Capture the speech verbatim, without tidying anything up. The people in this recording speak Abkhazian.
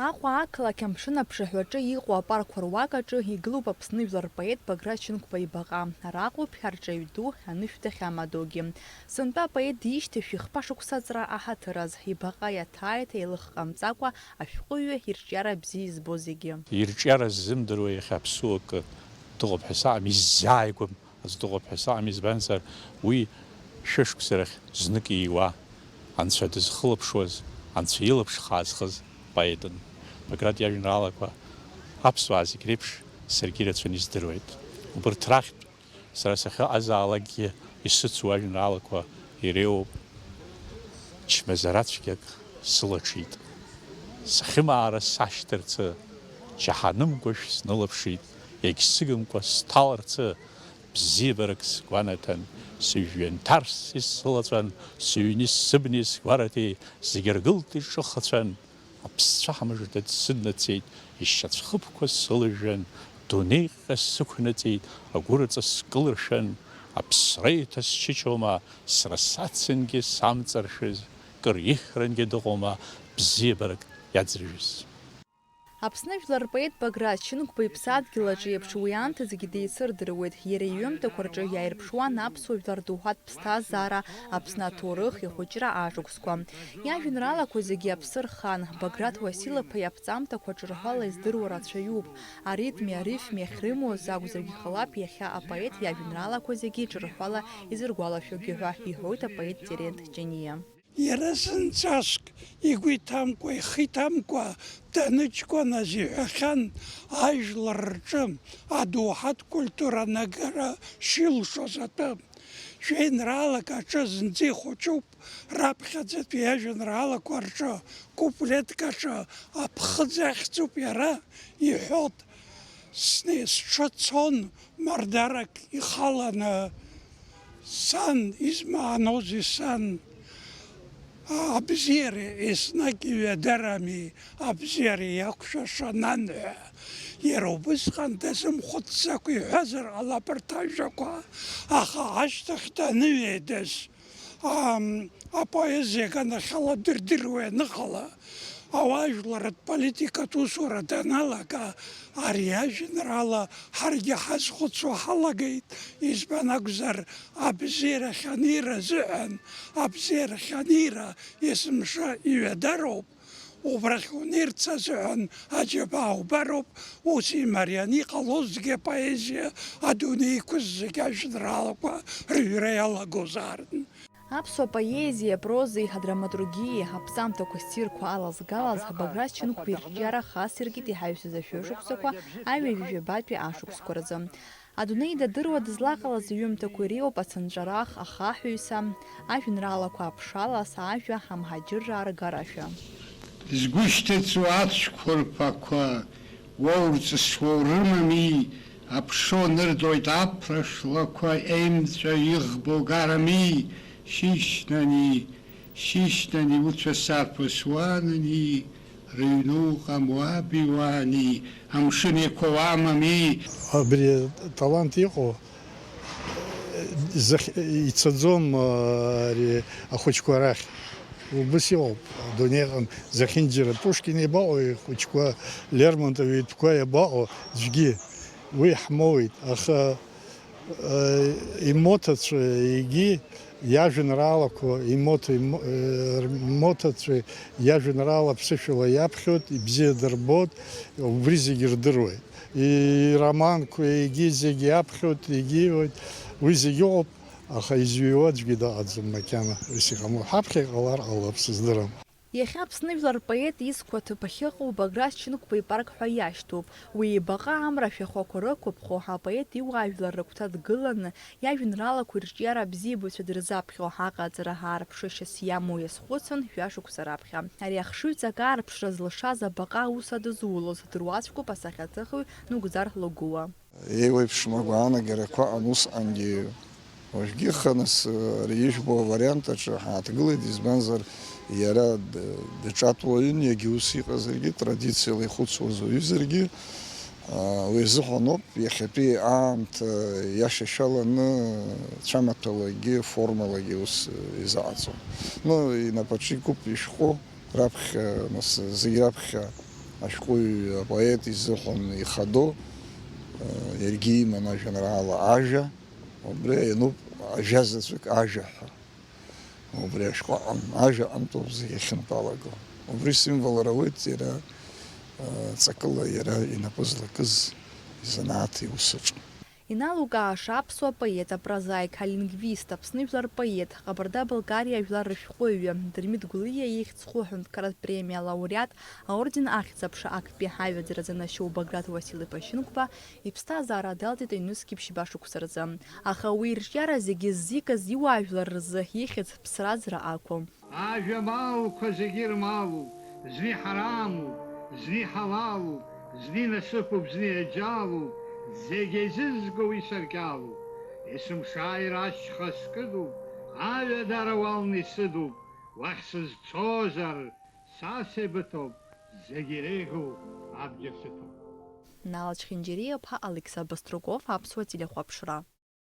Аҟәа ақалақь амшын аԥшаҳәаҿы иҟоу апаркқәа руак аҿы игылоуп Аԥсны жәлар рпоет Баграт Шьынқәба ибаҟа. Араҟоуп арҿиаҩ ду анышә дахьамадоугьы. Сынтәа апоет дишьҭашәа хԥа шықәса аҵра аҳаҭыраз, ибаҟа иаҭааит еилых ҟамҵакәа ашәҟәыҩҩы ирҿиара бзиа избо зегьы. Ирҿиара ззымдыруа иахьа аԥсуа акы дыҟоуп ҳәа саҟам, иззааигәам. Аӡә дыҟоуп ҳәа саҟам, избанзар, уи шәышықәса рахь знык ииуа, Анцәа дызхылаԥшуаз, Анцәа илаԥш хаазхыз поетын. Баграт иажәеинраалақәа аԥсуаа зегь реиԥш саргьы ирацәаны издыруеит. Убырҭ рахьтә сара сахьыҟазаалакгьы исыцу ажәеинраалақәа иреиуоуп. Чмазара цәгьак сылаҽит. Сахьымаара сашьҭарцы, џьаҳанымгәашә снылаԥшит, егьсыгымкәа сҭаларцы, бзиабарак сгәанаҭан, сыжәҩан ҭарс исылаҵәан, сыҩни сыбни сгәараҭеи зегь ргылт иҿыхацәан, аԥсцәаҳа мыжда дсыднаҵеит, ишьацәхыԥқәа сылыжәжәан, дунеиҟьа сықәнаҵеит, агәырҵа скылыршәан, аԥсра еиҭа счычома, сара сацынгьы самҵаршәыз, кыр ихрангьы дыҟоума бзиабарак иаӡыржәыз. Аԥсны жәлар рпоет Баграт Шьынқәба иԥсадгьыл аҿы еиԥш уи анҭыҵгьы деицырдыруеит. Иара иҩымҭақәа рҿы иааирԥшуан аԥсуа жәлар доуҳатә ԥсҭазаара, Аԥсны аҭоурых, ихәыҷра ашықәсқәа. Иажәеинраалақәа зегьы аԥсы рхан, Баграт Уасил-иԥа иаԥҵамҭақәа ҿырҳәала издыруа рацәаҩуп. Аритми арифми ахьрымоз акәзаргьы ҟалап иахьа апоет иажәеинраалақәа зегьы ҿырҳәала изыргәалашәогьы ҳәа иҳәоит апоет Терент Џьениа. Иара зынӡаск игәы иҭамкәа, ихы иҭамкәа даныҷкәыназ иҳәахьан, ажәлар рҿы адоуҳатә культура анагара шилшоз атәы. Жәеинраалак аҿы зынӡа ихәыҷуп, раԥхьаӡатәи ажәеинраалақәа рҿы, куплетк аҿы аԥхыӡ ахьӡуп иара, иҳәот. Сни-, сҽы цон мардарак ихаланы, сан, измааноузеи сан? Абзиара еснагь иҩадарами, абзиара иақәшәаша нан ҳәа. Иара убысҟан дазымхәыцӡакәа иҳәазар ҟалап арҭ ажәақәа, аха ашьҭахь даныҩеидас, ам, апоезиа аганахьала дырдыруа ианыҟала, ауаажәларратә политикатә усура даналага, ари ажәеинраала ҳаргьы ҳазхәыцуа ҳалагеит, избан акәзар, абзиарахь анеира азыҳәан, абзиарахь анеира есымша иҩадароуп, убрахь унеирц азыҳәан аџьабаа убароуп, ус имарианы иҟалозҭгьы апоезиа адунеи иқәыз зегь ажәеинраалақәа рыҩра иалагозаарын. Аԥсуа поезиеи апрозеи адраматургиеи аԥҵамҭақәа ссирқәа алазгалаз Баграт Шьынқәба ирҿиара хас иркит иҳаҩсыз ашәышықәсақәа, аҩажәи жәабатәи ашықәсқәа рзы. Адунеи дадыруа дызлаҟалаз иҩымҭақәа иреиуоуп Ацынҵәарах, Ахаҳәаҩса, ажәеинраалақәа Аԥшалас, Ажәа, Амҳаџьырраа ргарашәа. Згәышьҭыҵуа ацәқәырԥақәа уоурҵысуа урымами, аԥша унырдоит аԥра шлақәа, еимҵәа иӷбоу гарами, шьышьнани, шьышьнани, уцәа сарԥысуанани, рыҩны уҟам уаби уани, амшын еиқәа уамами. Абри аталант иҟоу, захь-, ицаӡом, а, ари ахәыҷқәа рахь. Убыс иҟоуп адунеиҟны. Зехьынџьара Пушкин иабаҟоу ихәыҷқәа, Лермонтов итәқәа иабаҟоу, аӡәгьы. Уи ҳмоуит, аха, а, имоҭацәа егьи иажәеинраалақәа, имоҭа, имо-, э, имоҭацәа иажәеинраала ԥсышәала иаԥхьоит, ибзиа дырбоит, убри зегьы рдыруеит. Ироманқәа егьи зегьы иаԥхьоит, егьиуеит, уи зегьы ыҟоуп, аха изҩуа аӡәгьы дыҟаӡам макьана, ус иҟамло. Ҳаԥхьа иҟалар ҟалап, сыздырам. Иахьа Аԥсны жәлар рпоет изқәа аҭыԥ ахьыҟоу Баграт Шьынқәба ипарк ҳәа иашьҭоуп. Уи ибаҟа амра ашәахәақәа рықәыԥхо, апоет иуаажәлар рыгәҭа дгыланы, иажәеинраалақәа ирҿиара абзиабаҩцәа дырзаԥхьо, аҟаҵара аарԥшышьас иамоу иазхәыцын, жәашықәса раԥхьа. Ари ахшыҩҵак аарԥшра зылшаз абаҟа аус адызулоз, дыруаӡәкуп асахьаҭыхҩы Нугзар Логуа. Еиуеиԥшым агәаанагарақәа ыҟан усҟангьы. Уажәгьы ханас, ари ижәбо авариант аҿы ҳааҭгылеит, избанзар, иара д-, дҿатә уаҩын, иагьа ус иҟазаргьы, традициала ихәыцуаз уаҩызаргьы, а, уи азыҳәаноуп иахьатәи аамҭа иашьашәаланы цәамаҭәалагьы формалагьы ус изаҟаҵом. Ну, инапаҿы икуп ишәҟәы. Раԥхьа, нас, зегь раԥхьа Ашәҟәыҩҩы апоет изыҳәан ихадоу, э, иаргьы иман ажәеинраала Ажәа, убри иануп ажәа заҵәык Ажәа ҳәа. Убри ашәҟәы аҟан ажәа аҟынтәоуп зегь ахьынтәалаго. Убри символыр ауеит иара, э, ҵакыла иара инапы злакыз изанааҭ иусаҿы. Иналукааша аԥсуа поет, апрозаик, алингвист, Аԥсны жәлар рпоет, Ҟабарда-Балкариа жәлар рышәҟәыҩҩы, Дырмит Гәлиа ихьӡ зху аҳәынҭқарратә премиа алауреат, аорден Ахьӡ-аԥша актәи аиҩаӡаразы нашьоу Баграт Уасил-иԥа Шьынқәба иԥсҭазаара далҵит ҩнызқьи ԥшьба шықәса рзы. Аха уи ирҿиара зегьы ззикыз иуаажәлар рзы ихьӡ ԥсра-ӡра ақәым. Ажәа малқәа зегьы ирмалуп, зны иҳарамуп, зны иҳалалуп, зны инасыԥуп, зны иаџьалуп, зегь еизызго уи саркьалуп. Есымша ашьха скыдуп, аҩадара уалны исыдуп, уахь сызцозар, са сеибыҭоуп, зегь иреиӷьу абџьар сыҭоуп. Нала Чхинџьариа-иԥа, Алықьса Баструков, Аԥсуа телехәаԥшра.